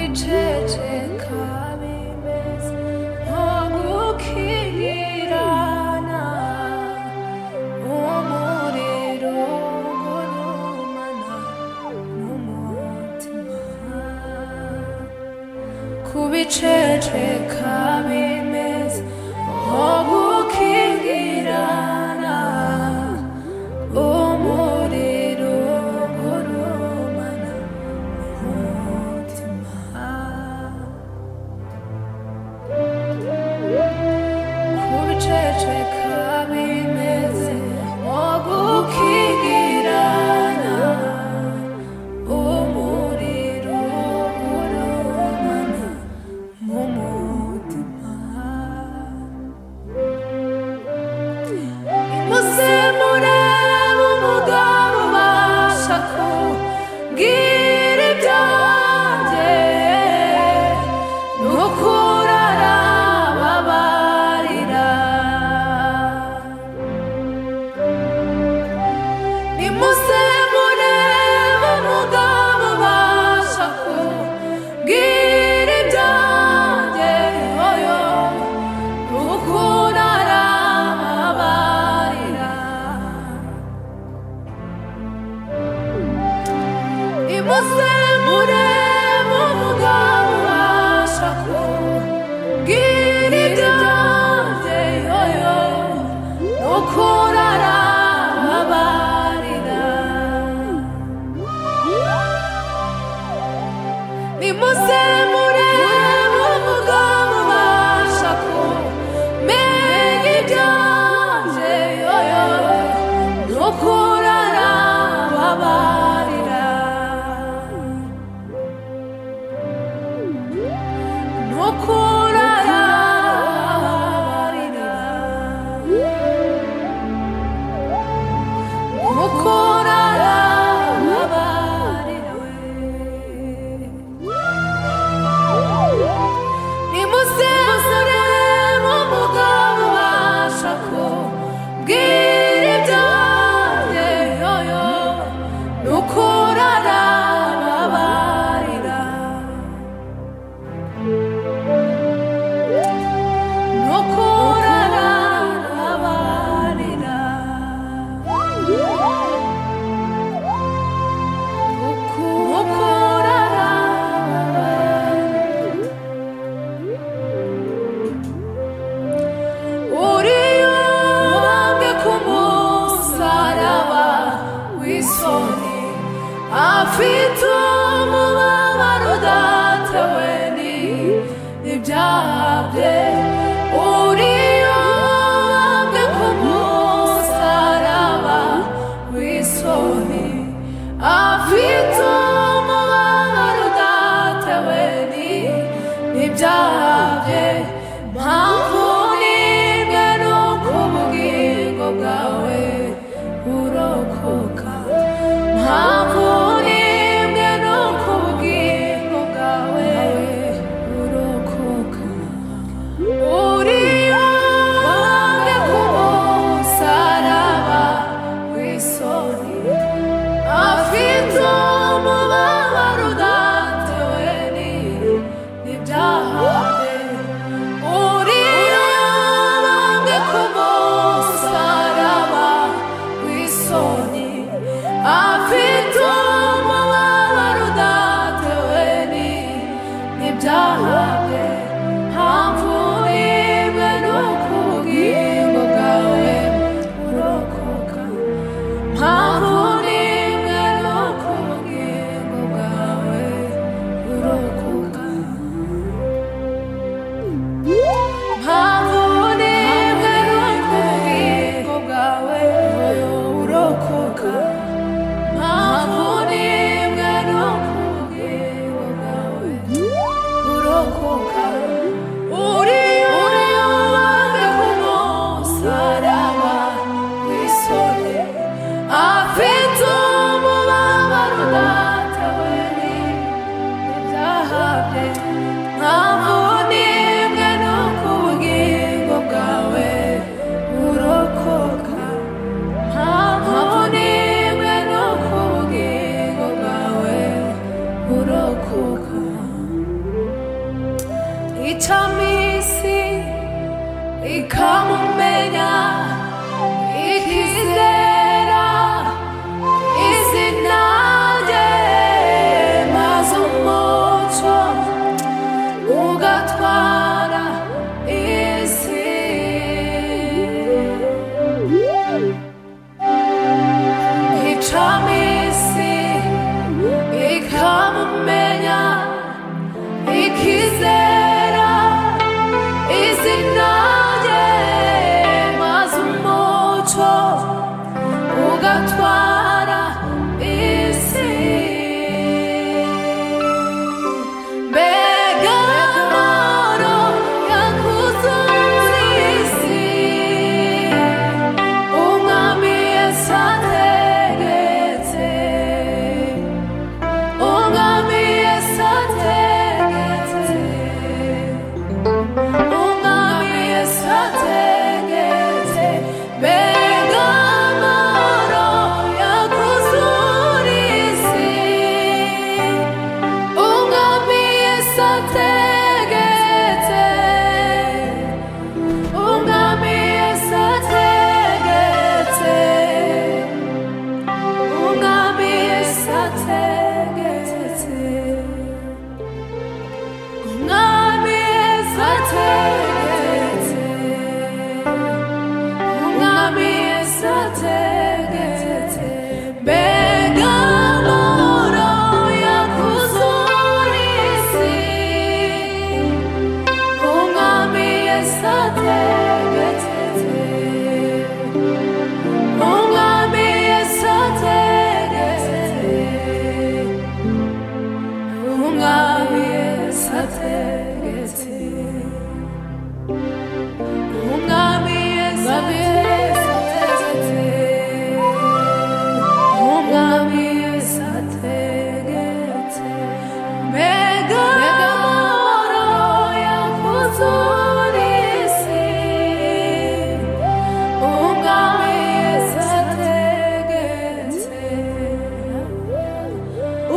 Kubiceceka bimeze nko gukingirana umuriro ugurumana n'umutima. Kubiceceka bimeze nko gukingirana umuriro ugurumana n'umutima. Kubiceceka bimeze nko gukingirana umuriro ugurumana mu mutima. Muze murebe umugabo ubasha kubwira ibyanjye, n'ukuri arababarira. Nimuze murebe umugabo ubasha kubwira ibyanjye, oyo, n'ukuri arababarira. Nimuze murebe umugabo ubasha kubwira ibyanjye, oyo, n'ukuri arababarira. Nimuze murebe umugabo ubasha kumenya ibyanjye, oyo, n'ukuri arababarira. N'ukuri arababarira. N'ukuri arababarira we. Nimuze murebe umugabo ubasha kubwira ibyanjye, yoyo, n'ukuri arababarira. N'ukuri arababarira. N'ukuri arababarira. Uriyubambwe ku musaraba w'isoni, afite umubabaro udatewe n'ibyaha bye. Uriyubambwe ku musaraba w'isoni, afite umubabaro udatewe n'ibyaha bye. Mpamvu n'imwe nuko ubugingo bwawe burokoka. Mpamvu n'imwe nuko ubugingo bwawe burokoka. Uriyubambwe ku musaraba w'isoni, afite umubabaro udatewe n'ibyaha bye. Uriyubambwe ku musaraba w'isoni, afite umubabaro udatewe n'ibyaha bye. Mpamvu n'imwe nuko ubugingo bwawe burokoka. Mpamvu n'imwe nuko ubugingo bwawe burokoka. Mpamvu n'imwe nuko ubugingo bwawe burokoka. Mpamvu n'imwe nuko ubugingo bwawe burokoka. Uriyubambwe ku musaraba w'isoni, afite umubabaro udatewe n'ibyaha bye. Mpamvu n'imwe nuko ubugingo bwawe burokoka. Mpamvu n'imwe nuko ubugingo bwawe burokoka. Icamisi ikamumenya ikizera izina rye, maze umuco ugatwara isi. Icamisi ikamumenya ikizera izina rye, maze umuco ugatwara isi. Mbega amahoro yakuzura isi, Umwami Yesu ategetse, Umwami Yesu ategetse, Umwami Yesu ategetse. Mbega amahoro yakuzura isi, Umwami Yesu ategetse, Umwami Yesu ategetse, Umwami Yesu ategetse, Umwami Yesu ategetse, Umwami Yesu ategetse. Mbega amahoro yakuzura isi, Umwami Yesu ategetse, Umwami Yesu ategetse, Umwami Yesu ategetse, Umwami Yesu ategetse, Umwami Yesu ategetse. Mbega amahoro yakuzura isi, Umwami Yesu ategetse,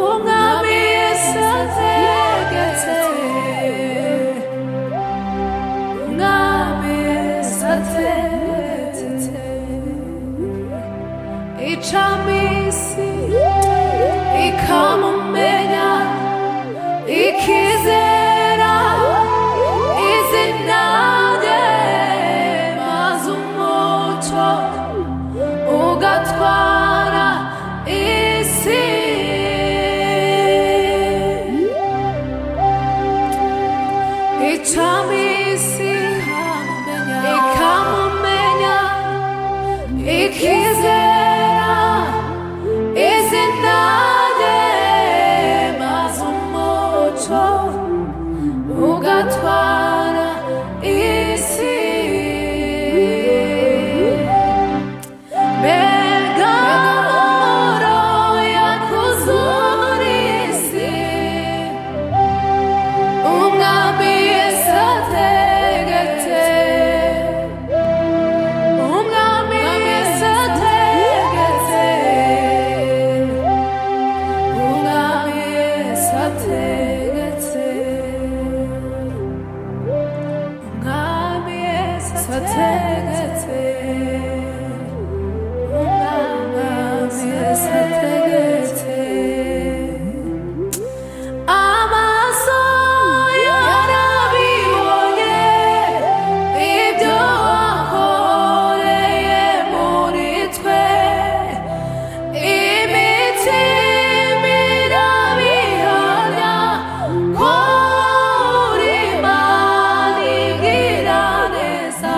Umwami Yesu ategetse, Umwami Yesu ategetse. Icamisi ikamumenya ikizera izina rye, maze umuco ugatwara isi. Icamisi ikamumenya ikizera izina rye, maze umuco ugatwara isi. Mbega amahoro yakuzura isi, Umwami Yesu ategetse, Umwami Yesu ategetse, Umwami Yesu ategetse, Umwami Yesu ategetse, Umwami Yesu ategetse. Amaso yarabibonye ibyo wakoreye muri twe, imitima irabihamya ko uri Imana igira neza.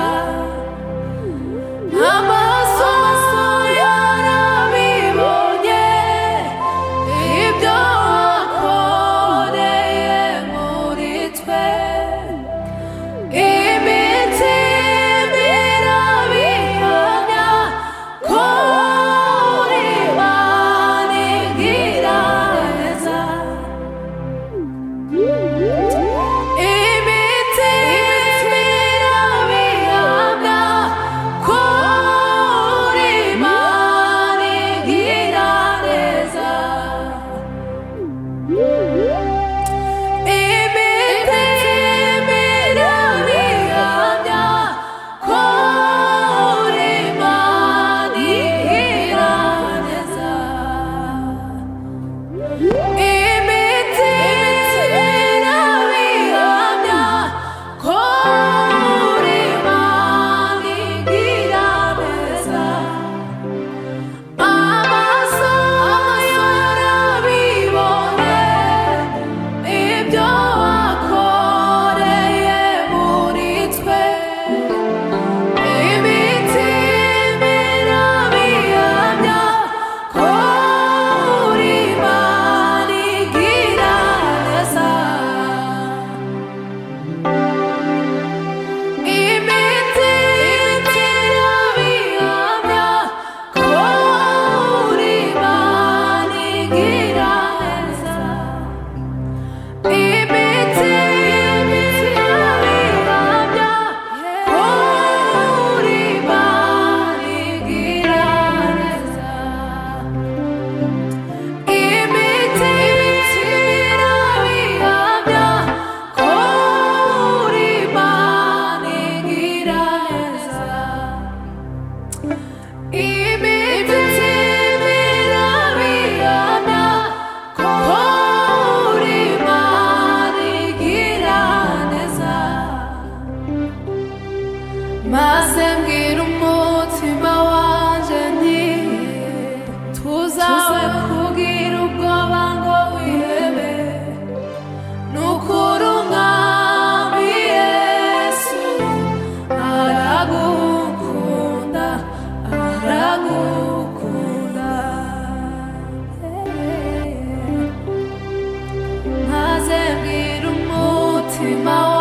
Umutima.